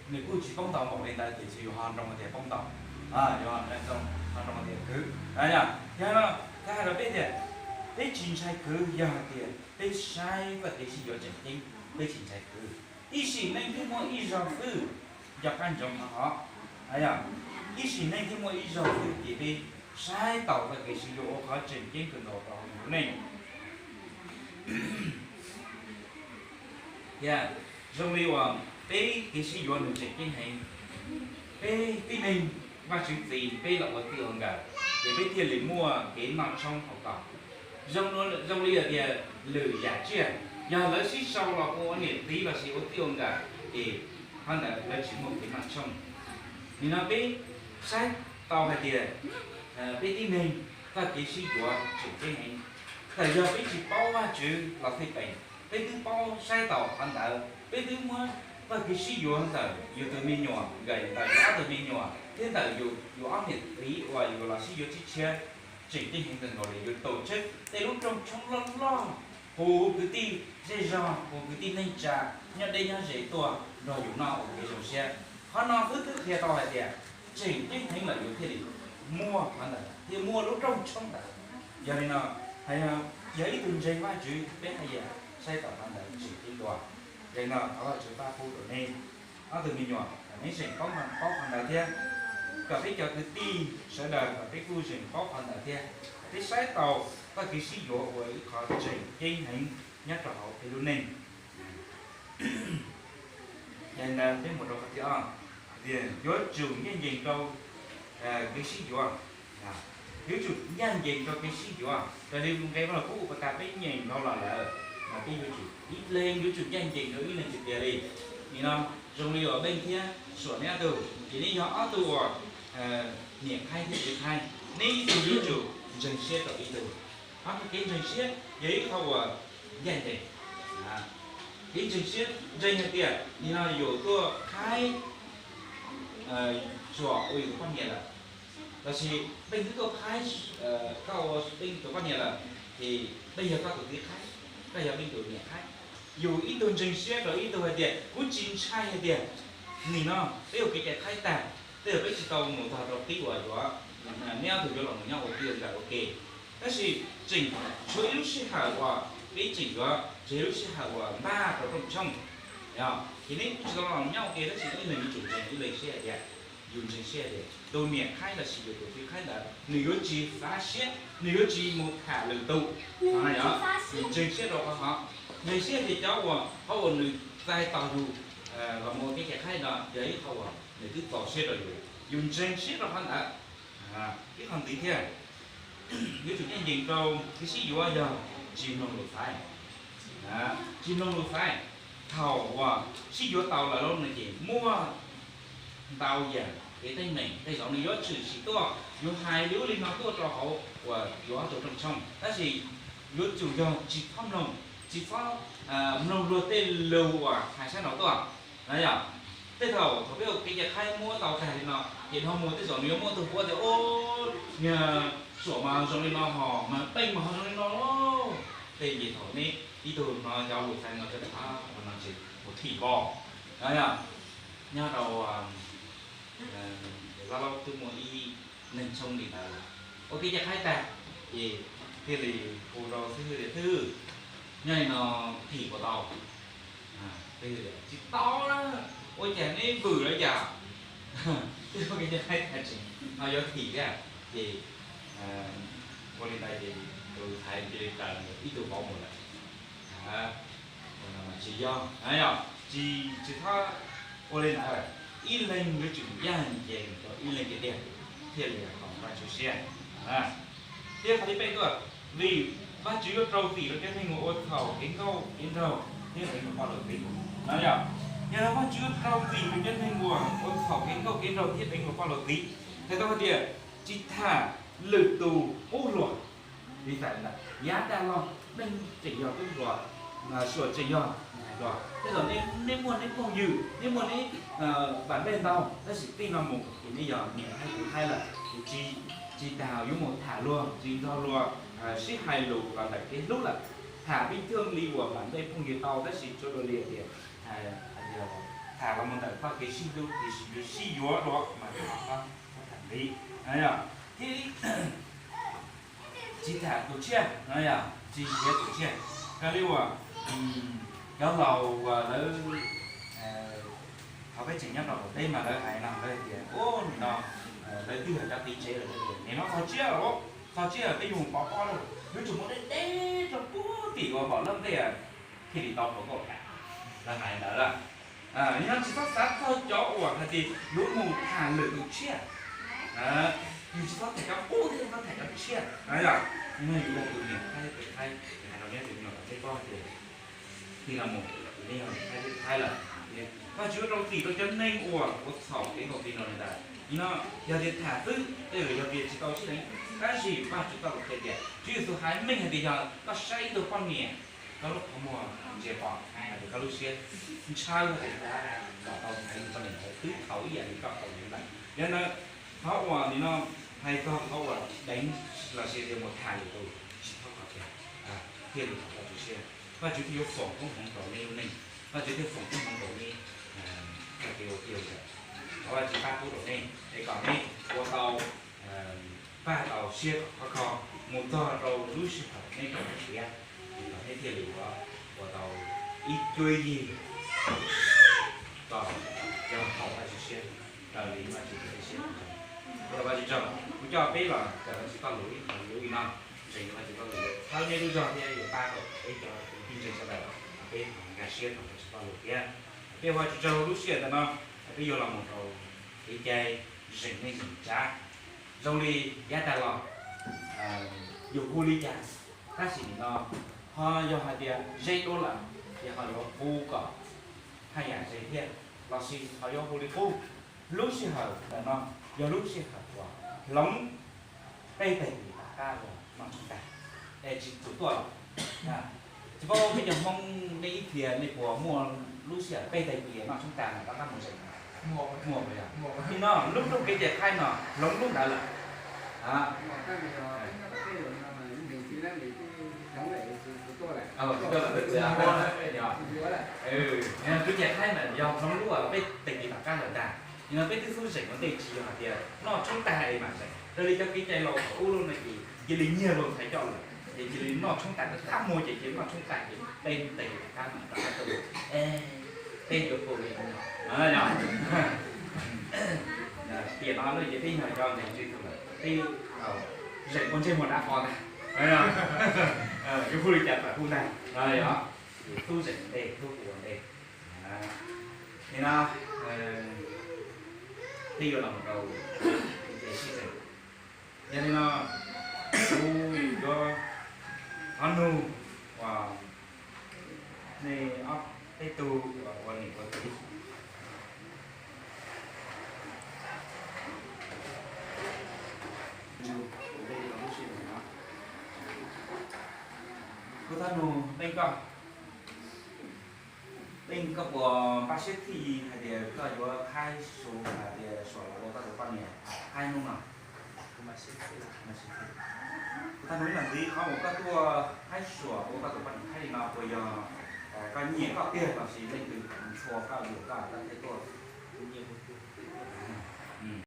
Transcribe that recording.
nws kuj tsis poob tau npaum li ntawd tiam sis yus ho nroo tias poob tau, yus ho nroo tias kwv. Yog no, yog hais rau peb tias peb tsis ntshai kwv yog hais tias peb saib txoj kev sib yuav tseem ceeb, peb tsis ntshai kwv. Ib sim neej thiaj muaj ib zaug xwb, nco qab ntsoov qhov no. Ib sim neej thiaj muaj ib zaug xwb ces peb saib taus txoj kev sib yuav ua qhov tseem ceeb kawg nkaus rau hauv yus lub neej. Thiab zoo li uas peb kev sib yuav nws tseem ceeb heev, peb tib neeg Vajtswv txis peb los ua txij ua nkawm, ces peb thiaj li muaj kev noj tshoob hauv toj. Zoo li hais tias lwm yam tsiaj, yog lawv sib sau los ua niam txiv lossis ua txij ua nkawm, ces qhov ntawd lawv tsis muaj kev noj tshoob. Nim no peb saib tau hais tias peb tib neeg txoj kev sib yuav tseem ceeb heev. Txawm yog peb tsis paub Vajtswv los xij peem, peb twb paub saib taus qhov ntawd, peb twb muab txoj kev sib yuav ntawm yus tus me nyuam, ntawm yus ob tug me nyuam thiab ntawm yus ob niam txiv uas yus los sib yuav tshiab tshiab tseem ceeb heev kawg nkaus li. Yus tau tseb tej lub rooj tshoob loj loj, hu kwv tij zej zog, hu kwv tij neej tsa nyob deb nyob ze tuaj nrog yus noj ua kev zoo siab. Qhov no xwb twb qhia tau hais tias tseem ceeb heev lawm yus thiaj li muaj qhov ntawd thiab muaj lub rooj tshoob ntawd. Yog li no, yog ib tug ntseeg Vajtswv peb haj yam saib tau qhov ntawd tseem ceeb dua. Yog li no thov Vajtswv pab pub rau nej ob tug me nyuam kom nej zeem paub qhov ntawd thiab kom peb cov kwv tij sawv daws kom peb kuj zeem paub qhov ntawd thiab, peb saib tau txoj kev sib yuav ua ib qho tseem ceeb heev nyob rau hauv peb lub neej. Yog li ntawd peb mus rau qhov thib ob, yuav tsum ncaj ncees rau kev sib yuav. Yuav tsum ncaj ncees rau kev sib yuav. Raws li nqe Vaj Lug Kub uas tas peb nyeem dhau los lawm, mas peb yuav tsum ib leeg yuav tsum ncaj ncees rau ib leeg tiag tiag li. Nim no zoo li uas Npeej thiab Suam neb ob tug, ces neb yog ob tug uas niam qhaib thiab txiv qhaib, neb ib tug yuav tsum ntseeg siab rau ib tug. Qhov kev ntseeg siab yog ib qho uas ncaj ncees. Kev ntseeg siab ntseeg hais tias nim no yus tuaj qhaib Suam ua yus tus poj niam lawm, lossis Npeej twb tuaj qhaib koj ua Npeej tus poj niam lawm, ces Npeej yog koj tus txiv qhaib, koj yog Npeej tus niam qhaib. Yus ib tug ntseeg siab rau ib tug hais tias kuv tsis ntshai hais tias nim no peb ua kev cai qhaib tag, tej zaum peb tsis tau mus txog rau qib uas yuav, neb ob tug yuav los mus nyob ua tij ua nkawm ua ke. Tab sis tseem tshuav ib lub sij hawm uas peb tseem yuav tseg lub sij hawm uas npaj rau rooj tshoob. Ces neb kuj tsis tau los nyob ua ke tab sis ib leeg yuav tsum ntseeg ib leeg siab hais tias, yus ntseeg siab hais tias tus niam qhaib lossis yus tus txiv qhaib ntawd nws yuav tsis xav siab, nws yuav tsis mus tham lwm tus. Yus ntseeg siab rau qhov no, ntseeg siab tias cov uas qhov uas nws txais tos yus los mus ua kev cai qhaib no yog ib qho uas nws twb txaus siab rau yus, yus ntseeg siab rau qhov ntawd. Ib qho ntxiv thiab, yuav tsum ncaj ncees rau kev sib yuav yog tsis mloog lus xaiv. Tsis mloog lus xaiv, thaum uas sib yuav tau lawm no ces muaj ntau yam kev teeb meem, tej zaum nws yuav tshwm sim tuaj, yus hais li ub li no tuaj rau hauv uas yus ob tug rooj tshoob, tab sis yuav tsum yog tsis txhob mloog, tsis txhob mloog luag tej lus uas hais sab nraud tuaj. Yog tej thaum thaum peb ua kev cai qhaib muab tau tag li no ces dhau mus tej zaum nws yuav muaj tug puab tias, Niag Suam mas zoo li no hos mas Npeej mas ho zoo li no. Tej ces thaum neb ib tug no cov lus xaiv no, no ces mus thim npo. Yog nyob rau Laj Laub twb muaj ib neeg tshoob li ntawd lawm, ua kev cai qhaib tag ces thiaj li hu rau xib hwb tias, Xib hwb, nyob li no thim puas tau? Xib hwb tias, Tsis tau na, ua cas neb vwm lawm cas? Twb ua kev cai qhaib tag tseem ho yuav thim thiab. Ces ua li ntawd ces tus thaiv cia li raws ib tug vauv mus lawm. Tsis yog, tsis txhob ua li ntawd, ib leeg yuav tsum ncaj ncees rau ib leeg tiag tiag thiaj li haum Vajtswv siab. Thiab qhov thib peb tuaj, vim Vajtswv yuav rau txim rau cov neeg uas ua txhaum kev nkauj kev nraug thiab deev luag poj luag txiv. No yog, yog Vajtswv yuav rau txim rau cov neeg uas ua txhaum kev nkauj kev nraug thiab deev luag poj luag txiv, hais tau hais tias tsis tham lwm tus qub hluas. Li ntawd, yav tag los Npeej tseem yog tub hluas, Suam tseem yog hluas, tej zaum neb muaj neb phooj ywg, neb muaj neb pam npej ntau, tab sis txij no mus ces neb yog niam qhaib txiv qhaib lawm, ces tsis tas yuav mus tham luag, tsis nrog luag sib hais lus los ntawm kev hlub lawm. Tham pib thwj li uas pam npej phooj ywg tau, tab sis tsuav dua li tias tham los mus ntawm txoj kev sib hlub, kev sib yuav dua mas tham li, thiab tsis tham tus tshiab no yog tsis yuav tus tshiab. Raws li uas cov laus uas lawv, thaum peb tseem nyob rau qaum teb mas lawv hais no lawv tias, ub, nim no lawv twb yog cov tiv tsev lawm, nim no txog tsiab lawm, txog tsiab lawm peb yuav mus pov pob lauj, yuav tsum mus deb deb rau puag tim uas npaum lab ntej thiaj li tau hluas nkauj tham. Lawv hais ntawd lawm. Yog tsis txhob xav txog cov uas hais tias yuav mus tham lwm tus tshiab, yus tsis txhob tham cov qub thiab txhob tham cov tshiab. Yog yus yog tus niam Thaib tus Thaib, hais rau neb tus me nyuam tom teb paub tias tig los mus, nej yog Thaib thiab Thaib lawm. Vajtswv ua rau txim rau cov neeg uas ua txhaum kev nkaum tig no li ntawd. Nim no yog tias tham xwb tej zaum yog tias tsis tau sib deev, tab sis Vajtswv txoj lus qhia tias Tswv Yexus hais meej hais tias yog koj saib ib tug poj niam, koj lub qhov muag ntsia pom, hais tias koj lub siab ntshaw hais tias koj kom tau ntawd, tus poj niam ntawd twb thaum ib yam li koj tau ntawd lawm. Yog ntawd, qhov uas nim no hais txog qhov uas deev lossis tias mus tham lwm tus, tsis txhob kho tias thiaj li tau Vajtswv siab. Vajtswv thiaj yuav foom koob hmoov rau nej lub neej, Vajtswv thiaj foom koob hmoov rau nej txoj kev ua ke. Thov Vajtswv pab pub rau nej es kom nej ua tau pab tau siab kom khov kho mus txog rau lub sij hawm nej rau tiav, kom nej thiaj li ua, ua tau ib cuab ib yig kom yog haum Vajtswv siab, raws li Vajtswv tus siab. Ua Vajtswv tsaug, kuv coj peb los kawm Vajtswv txoj lus ib qho li no, ntseeg Vajtswv txoj lus thawb nej lub zog thiab yuav pab tau peb cov kwv tij ntseeg sawv daws, peb nkag siab rau Vajtswv txoj lus thiab. Peb ua Vajtswv tsaug lub sij hawm ntawm no, peb yuav los mus rau kev cai zeem neej zeem tsav. Zoo li yav tag los yus hu li cas, tab sis nim no ho yog hais tias ze dua lawm, ces ho yuav hu kom haj yam ze thiab, lossis ho yuav hu li qub. Lub sij hawm ntawm no yog lub sij hawm uas hloov peb tag kis tom qab uas noj tshoob tag es tsis txug tuaj lawm. Tsis paub peb cov Hmoob nej ib txhia nej puas muaj lub sij hawm peb tag kis noj tshoob tag no rov qab mus zeem? Muaj, yog li no lub ntuj kev cai Thaib no hloov lub ntawd lawm. Kev cai Thaib mas yog hloov lub peb tag kis tom qab lawm ntag. Nim no peb twb xub zeem ua ntej tsis yog hais tias noj tshoob tag es mam zeem. Raws li cov kev cai laus thaum ub lub no ces cia li nyiag luag ntxhais coj lawm, ces cia li noj tshoob tag rov qab mus ces cia li noj tshoob tag ces peb tag kis tom qab mam rov qab tuaj. Peb yuav hu li tiam no lawm ces peb yog cov ntseeg Tswv Yexus lawm, peb zeem ua ntsej muag dav qhov ntag. Yuav hu li cas txawm hu ntag. Xub zeem ua ntej, xub hu ua ntej. Nim no peb yuav los rau kev cai sib zeem. Yog li no kuv yuav thov nug uas nej ob peb tug uas ua niam ua txiv Kuv thov nug Teej koj, Teej koj puas npaj siab txhij hais tias koj yuav haib Suav, hais tias Suav los ua koj tus poj niam haib hnub no? Kuv thov nug ib los ntxiv, qhov uas koj tuaj haib Suav ua koj tus poj niam haib li no puas yog koj nyiam koj tiag lossis leej twg ntxhua koj yuam koj koj thiaj tuaj?